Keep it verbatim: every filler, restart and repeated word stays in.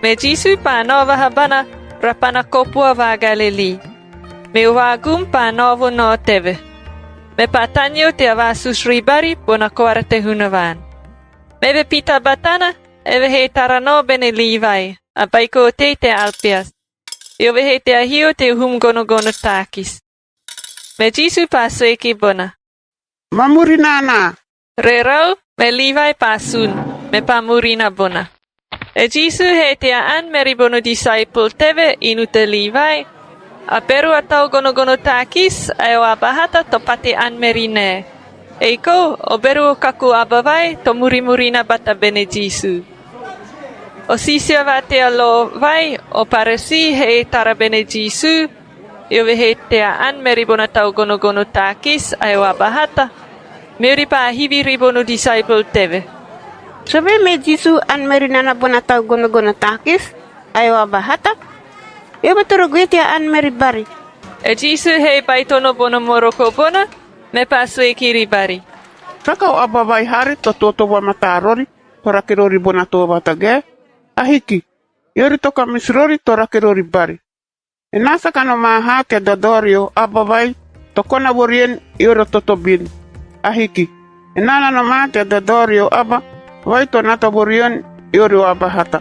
Me Jisu paa nao vaha bana rapana kopua va Galili, meo vaagum paa nao vo nao teve, mepaa taneo tea vaasusu ribari bona koara te Hunavaan. Meve pita batana, eve he tara nao bene Livai, a baiko otei te Alpeas, eove he tea hio teo hum gonogono taakis. Me Jisu paa sue ki bona, "Ma muri naanaa." Rerau, me Livai paa sun, mepaa murina bona. E Jisu he tea aan meri bono disaepol teve inu te Livai, a bero a tau gonogono taakis ae o aba hata to pate aan meri nae. Ei kou, o bero o kaku aba vai to murimurina bata bene Jisu. O siisia va tea lo vai, o Paresii, he tara bene Jisu, eove he tea aan meri bona tau gonogono taakis ae o aba hata, meori paa hivi ribono disaepol teve, "Sovee me Jisu aan meri nana bona tau gonogono taakis ae o aba hata? Eove toro goe tea aan meri bari." E Jisu he baitono bono moroko bona, mepaa sue kiri bari, "Saka o aba vai haari to tooto vamataa rori to rake rori bona too vatagae? Ahiki, eori to kamisi rori to rake rori bari. Enaa saka nomaa haa tea dadao rio aba vai to kona vo rien eori o totobin. Ahiki, enaa na nomaa tea dadao rio aba vai to nata vo rien eori o aba hata.